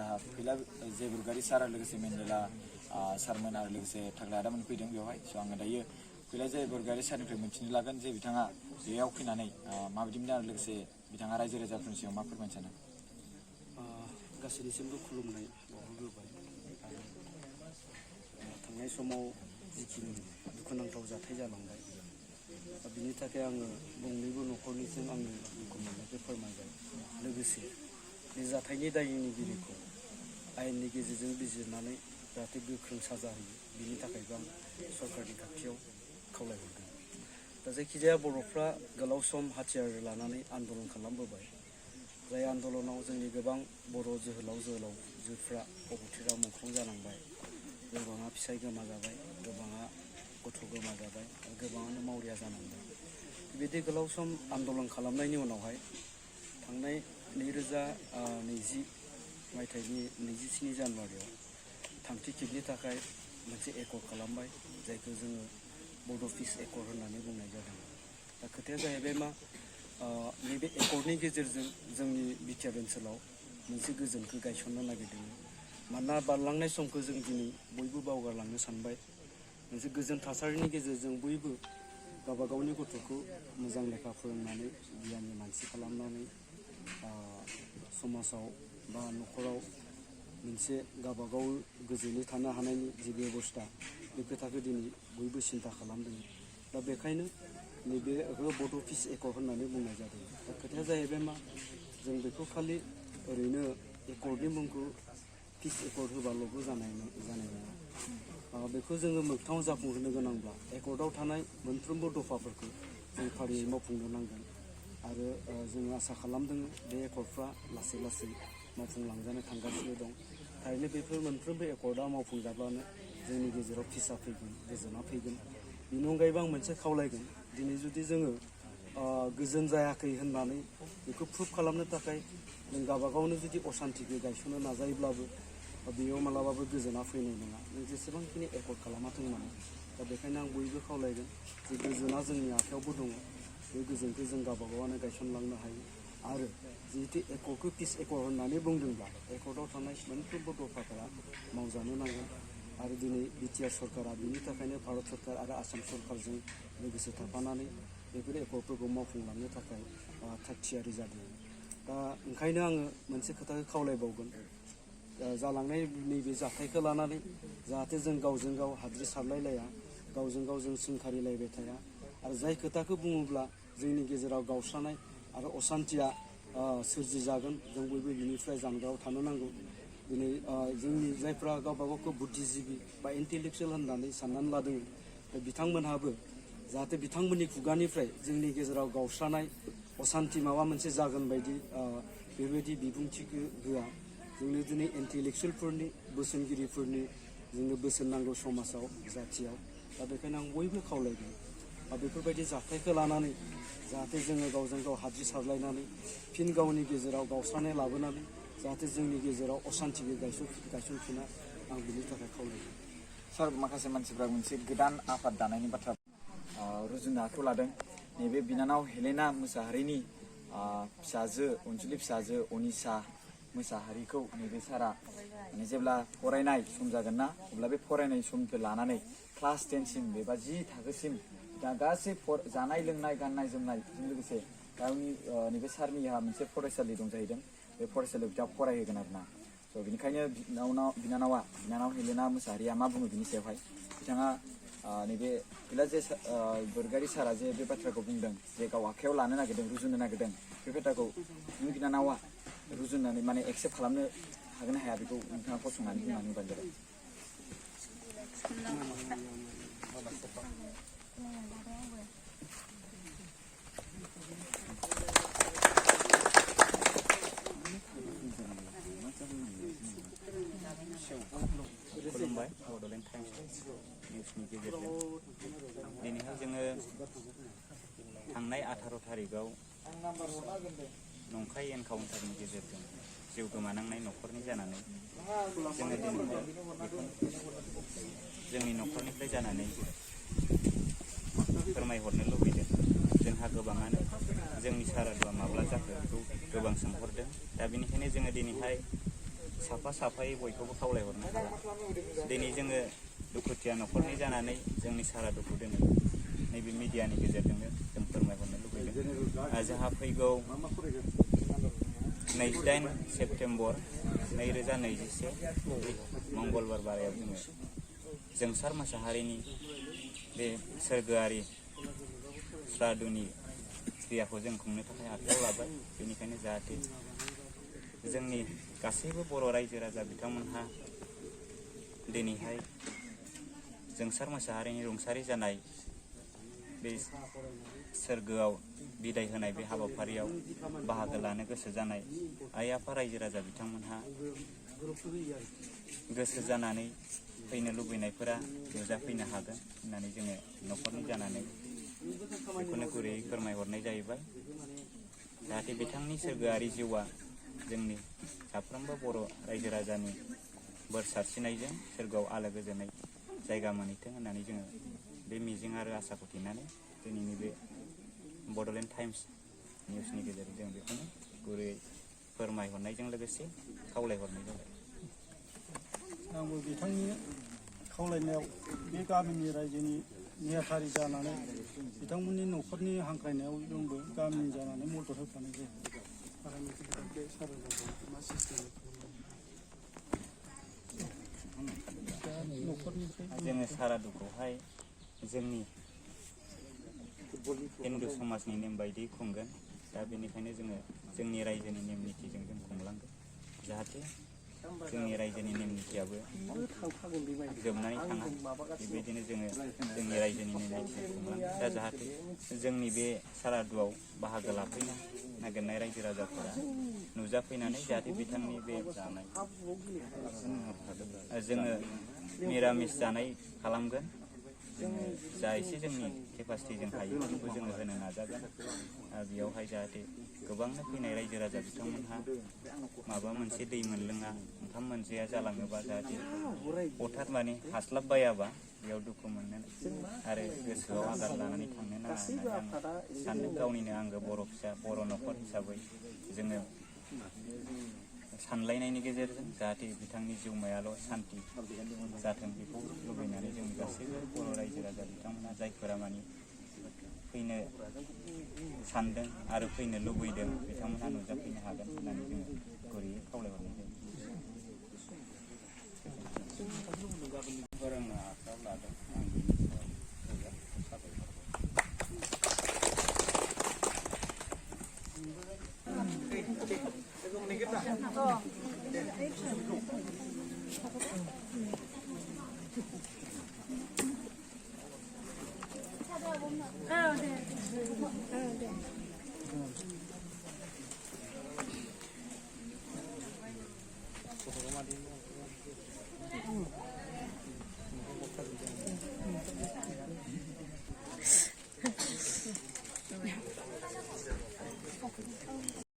जाहा फैला जे बुरगारि सार आरो लोगोसे मेन्डेला सारमोन आरो लोगोसे थाग्रा आदामोन फैदों बेवहाय स' आङो दायो फैला जे बुरगारि सारनिफ्राय मिथिनो लागोन जे बिथाङा बेयाव फैनानै माबायदि मोनदों आरो लोगोसे बिथाङा रायजो राजाफोरनि सायाव मा फोरमायनो सानो गासैनिसिमबो खुलुमनाय बावहरग्रोबाय आरो थांनाय समाव जिखिनि दुखुनांथाव जाथाय जालांबाय बिनि थाखाय आङो गंनैबो न'खरनिसिम आंनि दुखु मोननायखौ फोरमायबाय लोगोसे बे जाथायनि दायनिगिरिखौ आयेननि गेजेरजों बिजिरनानै जाहाथे गोख्रों साजा होयो बिनि थाखायबो आं सरकारनि खाथियाव खावलायहरदों दा जायखिजाया बर'फ्रा गोलाव सम हाथियार लानानै आन्दलन खालामबोबाय जाय आन्दलनाव जोंनि गोबां बर' जोहोलावजोफ्रा अबथिरा मुंख्लं जानांबाय गोबाङा फिसाय गोमाजाबाय गोबाङा गथ' गोमाजाबाय आरो गोबाङानो मावरिया जानांबाय बेबायदि गोलाव सम आन्दलन खालामनायनि उनावहाय थांनाय 2020 मायथाइनि 27 जानुवारियाव थामथि खेबनि थाखाय मोनसे एकर्ड खालामबाय जायखौ जोङो बड' पिस एकर्ड होननानै बुंनाय जादों दा खोथाया जाहैबाय मा नैबे एकर्डनि गेजेरजों जोंनि बिटिआर ओनसोलाव मोनसे गोजोनखौ गायसननो नागिरदों मानोना बारलांनाय समखौ जों दिनै बयबो बावगारलांनो सानबाय मोनसे गोजोन थासारिनि गेजेरजों बयबो गावबा गावनि गथ'खौ मोजां लेखा फोरोंनानै गियाननि मानसि खालामनानै समाजाव बा न'खराव मोनसे गावबा गाव गोजोनै थानो हानायनि जि बेबस्था बे खोथाखौ दिनै बयबो सिन्था खालामदों दा बेखायनो नैबे बड' पिस एकर्ड होननानै बुंनाय जादों दा खोथाया जाहैबाय मा जों बेखौ खालि ओरैनो एकर्डनि मुंखौ पिस एकर्ड होबाल'बो जानाय नङा बेखौ जोङो मोगथाङाव जाफुंहोनो गोनांब्ला एकर्डआव थानाय मोनफ्रोमबो दफाफोरखौ जों फारियै मावफुंनो नांगोन आरो जोङो आसा खालामदों बे एकर्डफ्रा लासै लासै मावफुंलांजानो थांगासिनो दं थारैनो बेफोर मोनफ्रोमबो एकर्डआ मावफुंजाब्लानो जोंनि गेजेराव पिसआ फैगोन गोजोना फैगोन बेनि अनगायैबो आं मोनसे खावलायगोन दिनै जुदि जोङो गोजोन जायाखै होननानै बेखौ प्रुभ खालामनो थाखाय जों गावबा गावनो जुदि असान्तिखौ गायसननो नाजायोब्लाबो बेयाव मालाबाबो गोजोना फैनाय नङा नों जेसेबांखिनि एकर्ड खालामाथों मानो दा बेखायनो आं बयबो खावलायगोन जे गोजोना जोंनि आखायावबो दङ बे गोजोनखौ जों गावबा गावनो गायसनलांनो हायो आरो जिहेतु एकर्डखौ पिस एकर्ड होननानै बुंदोंब्ला एकर्डआव थानाय मोनफ्रोमबो दफाफोरा मावजानो नांगोन आरो दिनै बिटिआर सरकारा बिनि थाखायनो भारत सरकार आरो आसाम सरकारजों लोगोसे थाफानानै बेफोर एकर्डफोरखौ मावफुंलांनो थाखाय थाग थियारि जादों दा ओंखायनो आङो मोनसे खोथाखौ खावलायबावगोन जालांनाय नैबे जाथायखौ लानानै जाहाथे जों गावजों गाव हाद्रि सारलायलाया गावजों गाव जों सोंखारिलायबाय थाया आरो जाय खोथाखौ बुङोब्ला जोंनि गेजेराव गावस्रानाय आरो असान्तिया सोरजिजागोन जों बयबो बिनिफ्राय जानगाराव थानो नांगौ दिनै जोंनि जायफ्रा गावबा गावखौ बुद्धिजिबि बा इन्टेलेक्सुवेल होननानै साननानै लादों बिथांमोनहाबो जाहाथे बिथांमोननि खुगानिफ्राय जोंनि गेजेराव गावस्रानाय असान्ति माबा मोनसे जागोन बायदि बेबायदि बिबुंथिखौ होआ जोंनो दिनै इन्टेलेक्सुवेलफोरनि बोसोनगिरिफोरनि जोंनो बोसोन नांगौ समाजाव जाथियाव दा बेखायनो आं बयबो खावलायगोन बेफोरबायदि जाथायखौ लानानै जाहाथे जोङो गावजों गाव हाद्रि सारलायनानै फिन गावनि गेजेराव गावस्रानाय लाबोनानै जाहाथे जोंनि गेजेराव असान्तिखौ गायसनफिना आं बिनि थाखाय खावलायगोन सार माखासे मानसिफ्रा मोनसे गोदान आफाद दानायनि बाथ्रा रुजुनो आखायाव लादों नैबे बिनानाव हेलेना मोसाहारिनि फिसाजो अनसुलि फिसाजो अनिसा मोसाहारिखौ नैबे सारा माने जेब्ला फरायनाय सम जागोन ना अब्ला बे फरायनाय समखौ लानानै क्लास 10सिम एबा 10 थाखोसिम दा गासै जानाय लोंनाय गाननाय जोमनायजों लोगोसे गावनि नैबे सारनिहा मोनसे फरायसालि दं जाहैदों बे फरायसालियाव बिथाङा फरायहोगोन आरोना स' बेनिखायनो बिनानाव हेलेना मोसाहारिया मा बुङो बिनि सायावहाय बिथाङा नैबे फैला जे बुरगारि सारा जे बे बाथ्राखौ बुंदों जे गाव आखायाव लानो नागिरदों रुजुनो नागिरदों बे खोथाखौ नों बिनानावा रुजुनानै माने एक्सेप्ट खालामनो हागोन ना हाया बेखौ नोंथाङा फसंनानै बुंनानै होबानो जाबाय खुलुमबाय बड'लेण्ड टाइम्स निउसनि गेजेरजों दिनैहाय जोङो थांनाय 18 थारिखआव नंखाय एनकाउन्टारनि गेजेरजों जिउ गोमानांनाय न'खरनि जानानै जोङो दिनैहाय जोंनि न'खरनिफ्राय जानानै फोरमायहरनो लुबैदों जोंहा गोबाङानो जोंनि सारादुआ माब्ला जाखो बेखौ गोबां सोंहरदों दा बेनिखायनो जोङो दिनैहाय साफा साफायै बयखौबो खावलायहरनो हाला दिनै जोङो दुखुथिया न'खरनि जानानै जोंनि सारादुखौ दिनै नैबे मिडियानि गेजेरजोंनो जों फोरमायहरनो लुबैदों। जोंहा फैगौ 28 सेप्तेम्बर 2021 मंगलबार बारायाव जोङो जोंसार मोसाहारिनि बे सोरगोआरि श्राद्धनि क्रियाखौ जों खुंनो थाखाय आखायाव लाबाय। बेनिखायनो जाहाथे जोंनि गासैबो बर' रायजो राजा बिथांमोनहा दिनैहाय जोंसार मोसाहारिनि रुंसारि जानाय बे सोरगोआव बिदाय होनाय बे हाबाफारियाव बाहागो लानो गोसो जानाय आइ आफा रायजो राजा बिथांमोनहा गोसो जानानै फैनो लुबैनायफोरा नुजाफैनो हागोन होननानै जोङो न'खरनि जानानै बेखौनो गुरैयै फोरमायहरनाय जाहैबाय। जाहाथे बिथांनि सोरगोआरि जिउआ जोंनि साफ्रोमबो बर' रायजो राजानि बोर सारस्रिनायजों सोरगोआव आलो गोजोनै जायगा मोनहैथों होननानै जोङो बे मिजिं आरो आसाखौ थिनानै दिनैनि बे बड'लेण्ड टाइम्स निउसनि गेजेरजों जों बेखौनो गुरैयै फोरमायहरनायजों लोगोसे खावलायहरनाय जाबाय। आंबो बिथांनि खावलायनायाव बे गामिनि रायजोनि नेहाथारि जानानै बिथांमोननि न'खरनि हांख्रायनायाव जोंबो गामिनि जानानै मदद होफानाय जायो। जोङो सारादुखौहाय जोंनि हिन्दु समाजनि नेम बायदियै खुंगोन। दा बेनिखायनो जोङो जोंनि रायजोनि नेम निथिजों जों खुंलांगोन जाहाथे जोंनि रायजोनि नेम निथियाबो जोबनानै थाङा। बेबायदिनो जोङो जोंनि रायजोनि नेम निथिजों खुंलांगोन। दा जाहाथे जोंनि बे सारादुआव बाहागो लाफैनो नागिरनाय रायजो राजाफोरा नुजाफैनानै जाहाथे बिथांनि बे जानाय जोङो निरामिस जानाय खालामगोन। जोङो जा एसे जोंनि केपासिटिजों हायो बेखौ जोङो होनो नाजागोन। बेयावहाय जाहाथे गोबांनो फैनाय रायजो राजा बिथांमोनहा माबा मोनसे दै मोनलोङा ओंखाम मोनजाया जालाङोबा जाहाथे हथात माने हास्लाबबायाबा बेयाव दुखु मोनो आरो गोसोआव आघात लानानै थांनो नाङा होननानै आं सानदों। गावनिनो आंगो बर' फिसा बर' न'खर हिसाबै जोङो सानलायनायनि गेजेरजों जाहाथे बिथांनि जिउमायाल' सान्ति जाथों बेखौ लुबैनानै जोंनि गासैबो बर' रायजो राजा बिथांमोना जायफोरा माने फैनो सानदों आरो फैनो लुबैदों बिथांमोनहा नुजाफैनो हागोन होननानै जोङो गुरैयै खावलायहरनाय जायो। फोरोंनो आखायाव लादों आं बेनि सायाव औ दे